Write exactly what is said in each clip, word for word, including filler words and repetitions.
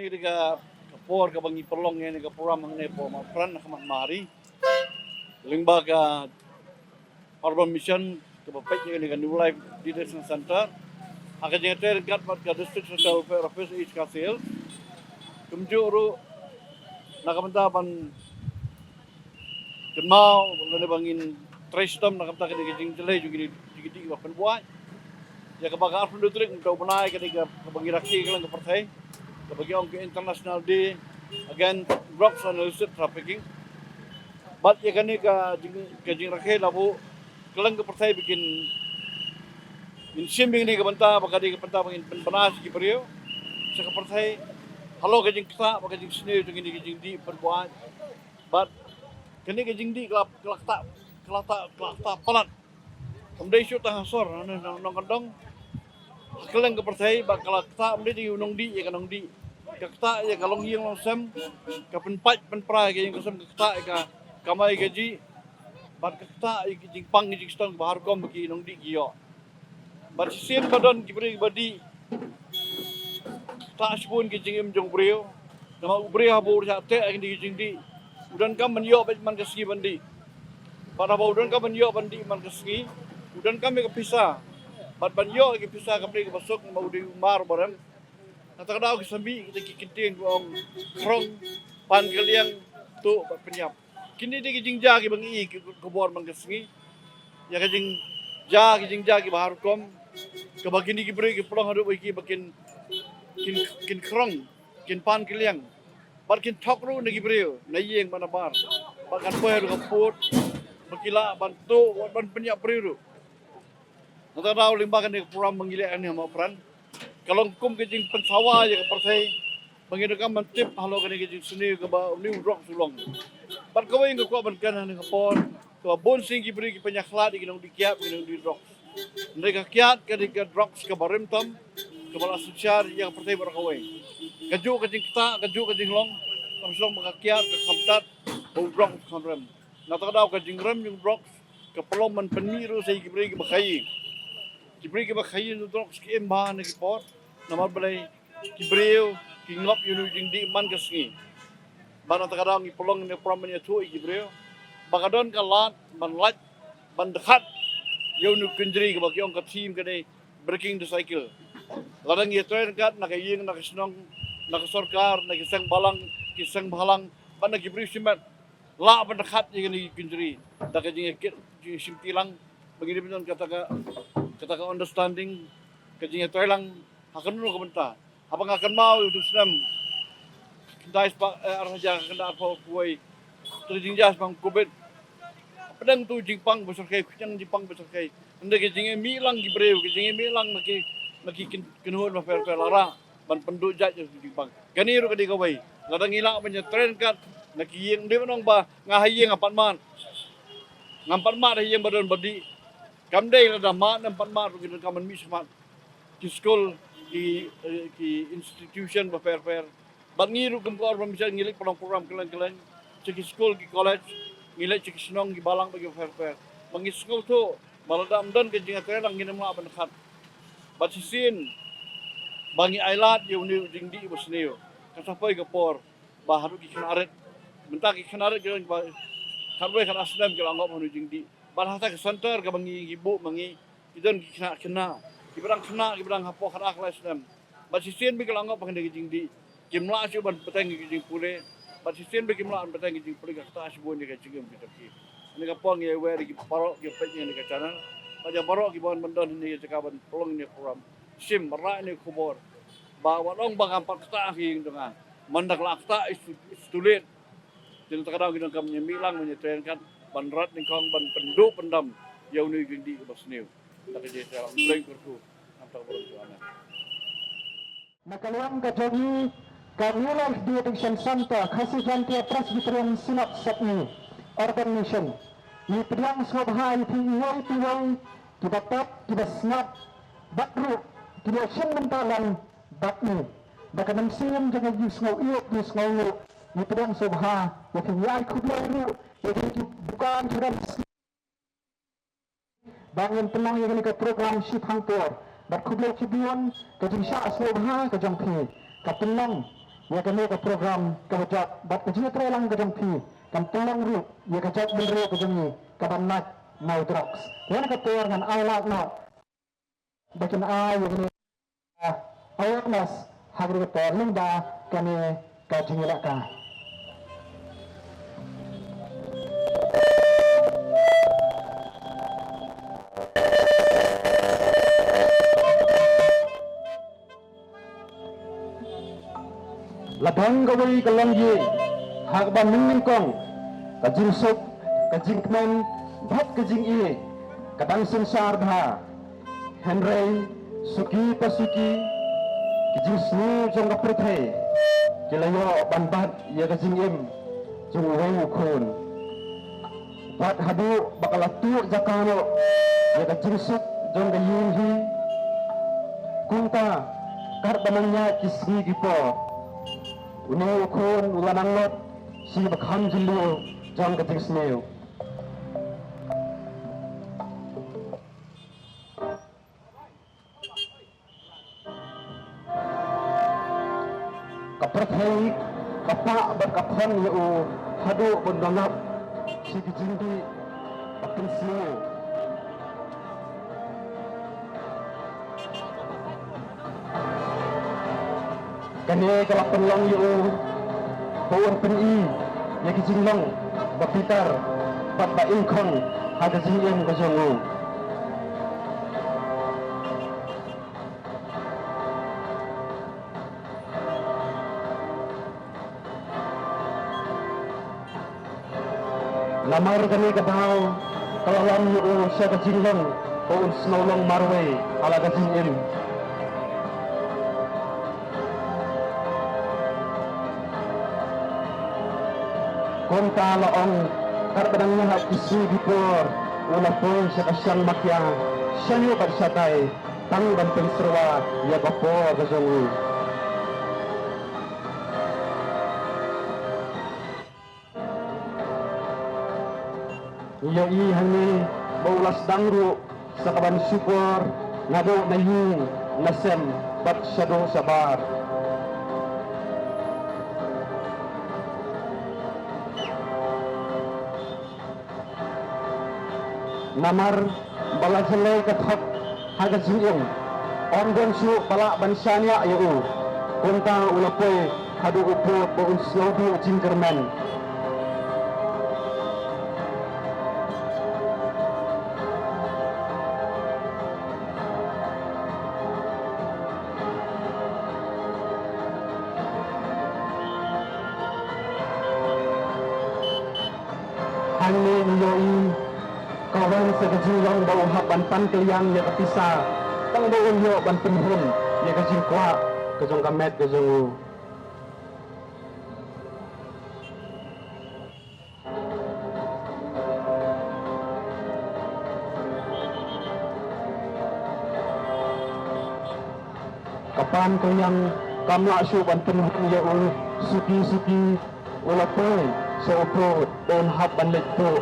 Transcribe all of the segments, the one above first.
Ïa ka, ka por kaba ngi pynlong ïa kane ka program hangne hapoh Mawpran ha khmat Mawhari, lyngba ka Urban Mission kaba peit ïa kane ka New Life Detention Center ha ka jingïatrei ryngkat bad ka District Social Welfare Office East Khasi Hills. Kumjuh ruh na ka bynta ban kynmaw lane ba ngin trei shitom na ka bynta kane ka jingtei jong kine ki dih ba pynbuaid. Ïa kaba ka arphew tarik mynta u bnai kane ka, kaba ngi rakhe kylleng ka pyrthei, kaba ki ong ka International Day Against Drugs and Illicit Trafficking. Bad ïa kane ka jing, ka jingrakhe la buh kylleng ka pyrthei ba kin, ngin shim ïa kane ka bynta ba ka dei ka bynta ba ngin pynbna sha ki briew, sha ka pyrthei halor ka jingktah bad ka jingsniew jong kine ki jingdih pynbuaid. Bad kane ka jingdih ka la, ka la ktah, ka la ktah, ka la ktah palat. Kam dei shuh tang ha sor, ha nong, nongkyndong, ha kylleng ka pyrthei, bad ka la ktah ym dei tang ïa u nongdih ïa ka nongdih. Ka ktah ïa ka longïing longsem, ka pynpait pynpra ïa ka ïing ka sem, ka ktah ïa ka kamai kajih, bad ka ktah ïa ki jingpang ki jingshitom ba ha rukom ba ki nongdih ki ïoh. Bad shisien ba don ki briew kiba dih, ktah shibun ki jingim jong u briew. Namar u briew haba u shah teh ïa kine ki jingdih, u donkam ban ïoh beit man ka sngi ban dih. Bad haba u donkam ban ïoh ban dih man ka sngi, u donkam ïa ka pisa. Bad ban ïoh ïa ka pisa kam dei kaba suk namar u dei u mar ba rem. Nangta ka daw ki sa mih kita ki kyntien kiba ong khrong, pan kylliang, tuh bad pynïap. Kine dei ki jingjia kiba ngi i ki khubor man ka sngi. Ïa ka jingjia, ki jingjia kiba ha rukom, kaba kine ki briew ki pynlong haduh ba ki ba kin, kin, kin khrong, kin pan kylliang, bad kin thok ruh na ki briew na ïing bad na bar, bad kan poi haduh ka pud ba ki lah ban tuh bad ban pynïap briew ruh. Nangta ka daw lyngba kane ka program ba ngi leh hangne ha Mawpran, ka long kum ka jingpynsawa ïa ka pyrthei ba ngin donkam ban tip halor kane ka jingsniew kaba une u drugs u long. Bad kawei nga kwah ban kren ha kane ka por, kaba bun sien ki briew ki pynïakhlad ïa ki nongdih kiad, ki nongdih drugs. Hynrei ka kiad ka dei ka drugs kaba rim tam, kaba la synshar ïa ka pyrthei baroh kawei. Kajuh ka jingktah, kajuh ka jinglong, kam shong ba ka kiad ka kham tad ba u drugs u kham rem. Nangta ka daw ka jingrem jong u drugs ka pynlong ban pynmih ruh sa ïa ki briew kiba khaïi. Ki briew kiba khaïi jong u drugs ki im bha ha kine ki por. Namar balei? Ki briew ki ngop ïa une u jingdih man ka sngi. Bad nangta ka daw ngi pynlong ïa kane ka program ban ïathuh ïa ki briew ba ka don ka lad ban lait, ban dkhat ïa une u kynjri kaba ki ong, ka theme ka dei Breaking the Cycle. Lada ngi ïatrei ryngkat na ka ïing, na ka shnong, na ka sorkar, na ki seng balang, ki seng bhalang, bad na ki briew shimet, lah ban dkhat ïa kine ki kynjri da ka jingïakit, jingïashimti lang, ba ngin ïa pynlong kata ka, kata ka understanding, ka jingïatreilang ha kano kano ka bynta. Haba nga kynmaw ïa utu u snem khyndai spah, eh, ar hajar khyndai arphew arphew wei, uta ka jingjia shaphang Covid, pdeng utu u jingpang ba shyrkhei, khñiang jingpang ba shyrkhei, hynrei ka jingïamih lang ki briew, ka jingïamih lang na ki, na ki kyn-, kynhun bapher bapher la rah ban pynduh jait ïa utu u jingpang. Kane ruh ka dei kawei, lada ngi lah ban ïatrei ryngkat na ki ïing, ym dei ban ong ba nga ha ïing nga pat mad, ngam pat mad ha ïing ba don ba dih. Kam dei, lada mad ne em pat mad ruh ngi donkam ban mih shakhmat. Ki skul, ki, eh, ki institution bapher bapher. Bad ngi ruh kum ka Urban Mission ngi leit pynlong program kylleng kylleng sha ki skul, ki college, ngi leit sha ki shnong, ki balang bad ki bapher bapher, ba ngi sngewthuh ba lada ym don ka jingïatreilang ngin ym lah ban dkhat. Bad shisien ba ngi ailad ïa une u jingdih ba sniew, kan sa poi ka por ba haduh ki khynnah rit, mynta ki khynnah rit ki don ba khatwei khatar snem ki la ngop ha une u jingdih. Bad hata ka center kaba ngi, ngi buh ma ngi, ki don ki khynnah, khynnah kiba dang khynnah, kiba dang hapoh khatar khatlai snem. Bad shisien ba ki la ngop ha kane ka jingdih, kim lah shuh ban bteng ïa ka jingpule. Bad shisien ba kim lah ban bteng ïa ka jingpule, ka ktah shibun ïa ka jingim ka jong ki. Ha kane ka por ngi ai wer ïa ki baroh kiba peit ïa kane ka channel, bad ïa baroh kiba wan ban don ha kane ka jaka ban pynlong ïa kane ka program, shim, rah ïa kane ka khubor ba wat ong ba ngam pat ktah ha ka ïing jong nga. Mynta ka la ktah, it's too, it's too late. Te nangta ka daw ngi donkam ban ïamih lang, ban ïatrei ryngkat, ban rat nyngkong, ban pynduh pyndam ïa une u jingdih kaba sniew. Da ka jingïatrei lang, Blei un kyrkhu. Namar kata ka burom jong U Blei. Na ka liang ka jong ngi, ka New Life De-addiction Centre, Khasi Jaintia Presbyterian Synod Sepngi, Urban Mission, ngi pdiang sngewbha ïa phi iwei pa iwei, kiba pep, kiba sngap, bad ruh kiba shim bynta lang bad ngi. Da ka mynsiem jong ka jingsngewieit, jingsngewnguh, ngi pdiang sngewbha ïa phi, ngi ai khublei ruh ïa kine ki dukan kiba don ba ngin pynlong ïa kane ka program shiphang por. Bad khublei shibun ka jingshah sngewbha ka jong phi, ka pynlong ïa kane ka program kaba jop bad ka jingïatreilang ka jong phi kan pynlong ruh ïa ka jaitbynriew ka jong ngi kaban lait na u drugs. Ïa kane ka por ngan ai lad noh ba kin ai ïa kane ka awareness ha kane ka por lyngba kane ka jingïalehkai. La don kawei ka longïing ha kaba mynnyngkong ka jingsuk, ka jingkmen bad ka jingïeit ka dang synshar bha. Hynrei suki pa suki ki jingsniew jong ka pyrthei ki la ïoh ban bat ïa ka jingim jong uwei u khun. Bad haduh ba ka la tuh jaka noh ïa ka jingsuk jong ka ïing hi. Kumta katba nang ïaid ki sngi ki por, une u khun u la nang lut sha kaba kham jylliew jong ka jingsniew. Ka pyrthei ka pah bad ka phong ïa u haduh ban da ngap sha ki jingdih ba pynsniew. Kane ka la pynlong ïa u ba un pyni ïa ki jinglong ba bitar bad ba ingkhong ha ka jingim ka jong u. Namar kane ka daw ka la lam ïa u sha ka jinglong ba un sngew long marwei ha la ka jingim. Kumta la ong, katba dang ïaid ki sngi ki por u la poi sha ka shang makia shane bad shatai tang ban pynsyrwa ïa ka por ka jong u. Ngi ïohi hangne ba u la sdang ruh sa kaban shukor naduh na ïing na sem bad shaduh shabar. Namar ba la jlei ka thok ha ka jingim, ym don shuh ba lah ban shaniah ïa u. Kumta u la poi haduh u pud ba un sngew duh jingkyrmen. Hangne ngi ïohi ka wan sa ka jinglong ba u hap ban pan kylliang ïa ka pisa tang ba un ïoh ban pynhun ïa ka jingkwah ka jong ka met ka jong u. Ka pan kylliang kam lah shuh ban pynhun ïa u, suki suki u la poi sha u pud ba un hap ban leit tuh.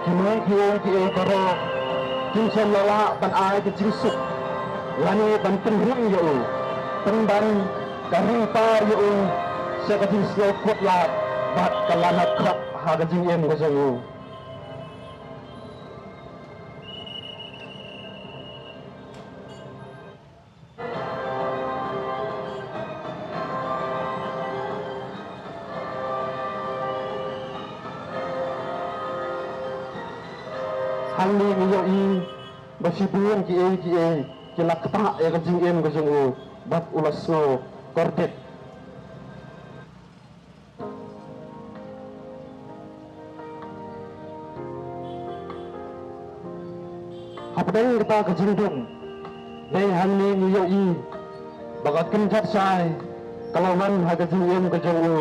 Ki mei kiei kiei baroh kim shym la lah ban ai ka jingsuk lane ban pynrung ïa u, pynban ka ring par ïa u sha ka jingsngew khutlai bad ka lanot khap ha ka jingim ka jong u. Hangne ngi ïohi ba shibun kiei kiei ki la ktah ïa ka jingim ka jong u bad u la sngew kordit. Hapdeng kata ka jingdum, dei hangne ngi ïohi ba ka kynjat shai ka la wan ha ka jingim ka jong u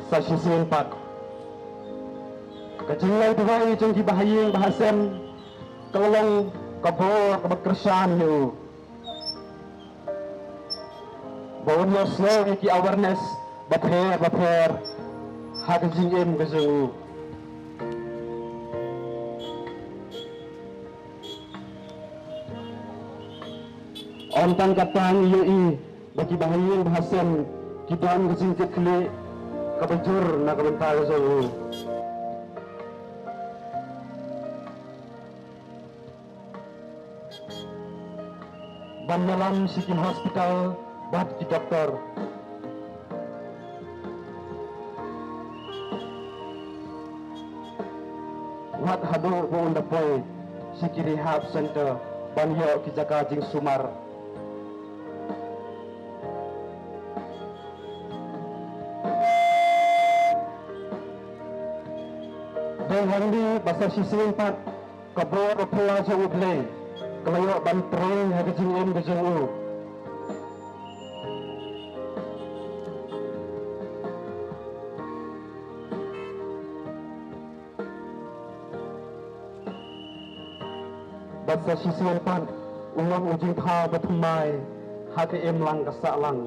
sa shisien pat. Ka jinglai duwai jong ki bahaïing bahasem ka la long ka bor kaba kyrshan ïa u. Ba un ïohsngew ïa ki awareness bapher bapher ha ka jingim ka jong u. Ym tang katta, ngi ïohi ba ki bahaïing bahasem ki don ka jingkitkhlieh kaba jur na ka bynta ka jong u. Ban ïalam sha ki hospital bad ki doktor. Wat haduh ba un da poi sha ki rehab center ban ïoh ki jaka jingsumar. Dei hangne ba sa shisien pat ka bor ba phylla jong U Blei ka la ïoh ban trei ha ka jingim ka jong u. Bad sa shisien pat u long u jingthaw ba thymmai ha ka imlang ka sahlang.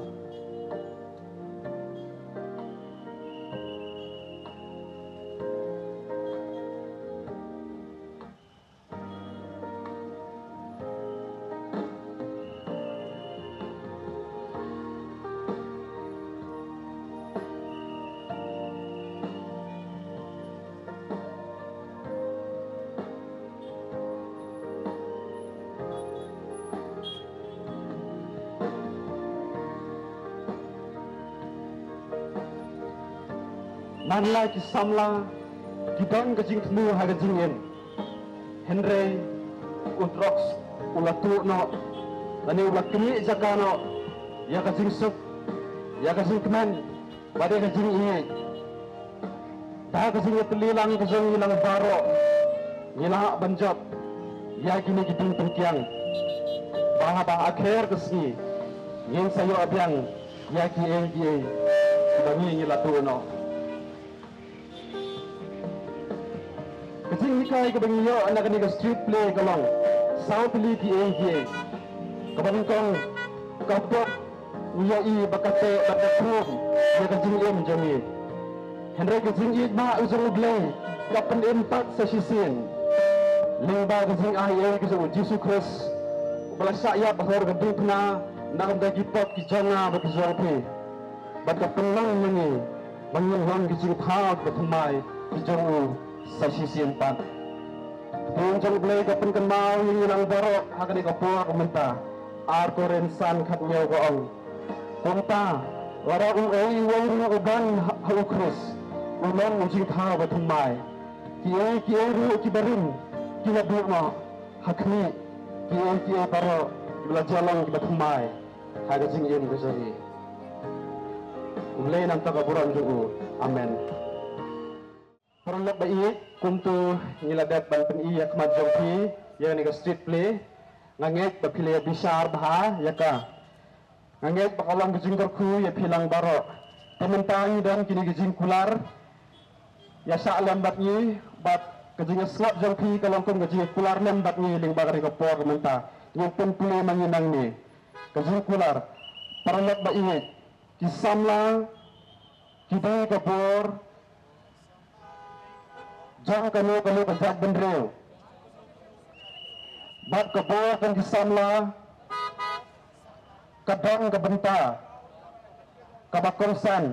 Man la ki samla ki don ka jingthmu ha ka jingim. Hynrei u drugs u la tuh noh, lane u la knieh jaka noh ïa ka jingsuk, ïa ka jingkmen bad ïa ka jingïeit. Da ka jingïatylli lang ka jong ngi lang baroh, ngi lah ban jop ïa kine ki jingpynkhiah. Ba haba ha kher ka sngi ngin sa ïoh biang ïa kiei kiei kiba ngi ngi la tuh noh. Ka jinghikai kaba ngi ïoh na kane ka street play ka long, saw tylli kiei kiei. Kaba nyngkong, ka pop ngi ïohi ba ka teh bad ka khrum ïa ka jingim jong ngi. Hynrei ka jingïeit ba u jong U Blei ka pynim pat sa shisien lyngba ka jingaiei ka jong U Jisu Khrist, uba la shah ïap halor ka diengphna na ka bynta ki pop ki jong nga bad ki jong phi. Bad ka pynlong ïa ngi ba ngin long ki jingthaw ba thymmai ki jong u sa shisien pat. Ka ktien jong U Blei ka pynkynmaw ïa ngi lang baroh ha kane ka por ka mynta. Ar Korinth san khathynñiew ka ong, kumta lada uei uei ruh u don ha, ha U Khrist, u long u jingthaw ba thymmai. Kiei kiei ruh kiba rim ki la duh noh, ha khmih, kiei kiei baroh kiba la jia long kiba thymmai ha ka jingim ka jong ngi. U Blei un nang ai ka burom jong u. Amen. Paralok ba ïeit, kumta ngi la dep ban pyni ïa khmat jong phi ïa kane ka street play. Nga ngeit ba phi la ïa bishar bha ïa ka. Nga ngeit ba ka long ka jingkyrkhu ïa phi lang baroh. Te mynta ngi don kine ki jingkular ïa shah lem bad ngi, bad ka jingïasngap jong phi ka long kum ka jingkular lem bad ngi lyngba kane ka por mynta. Ngin pynpule ma ngi nangne. Ka jingkular, paralok ba ïeit, ki samla ki dei ka bor jong kano kano ka jaitbynriew. Bad ka bor jong ki samla ka don ka bynta kaba kongsan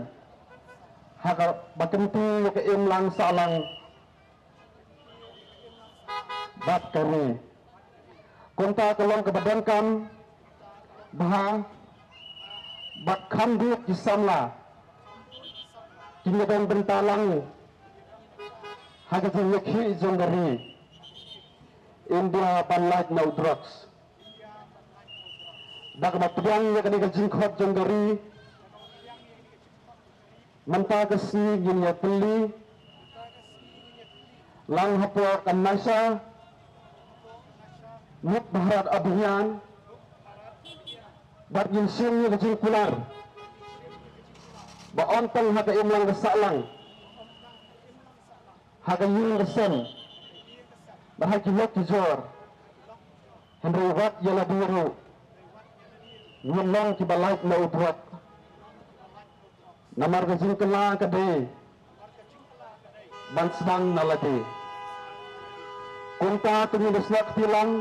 ha kaba kyntu ïa ka imlang sahlang bad ka ri. Kumta ka long kaba donkam bha ba kham bun ki samla kin ïa don bynta lang ha ka jingïakhih jong ka ri India ban lait na u drugs. Da kaba pdiang ïa kane ka jingkhot jong ka ri, mynta ka sngi ngin ïa pynlong lang hapoh ka Nasha Mukt Bharat Abhiyan, bad ngin shim ïa ka jingkular ba ym tang ha ka imlang ka sahlang, ha ka ïing ka sem, bad ha ki lok ki jor, hynrei wat ïa lade ruh ngin long kiba lait na u drugs. Namar ka jingkylla ka dei ban sdang na lade. Kumta to ngin ïasnoh kti lang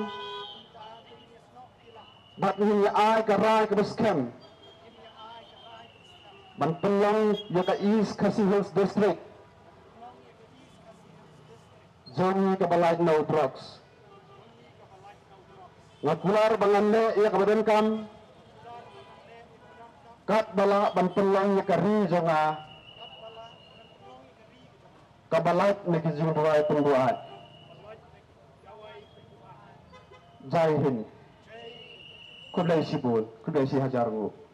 bad ngin ïa ai ka rai kaba skhem ban pynlong ïa ka East Khasi Hills District jong ngi kaba lait na u drugs. Nga kular ba ngan leh ïa kaba donkam katba lah ban pynlong ïa ka ri jong nga kaba lait na ki jingduwai pynduwai. Jai Hind. Khublei shibun, khublei shi hajar nguh.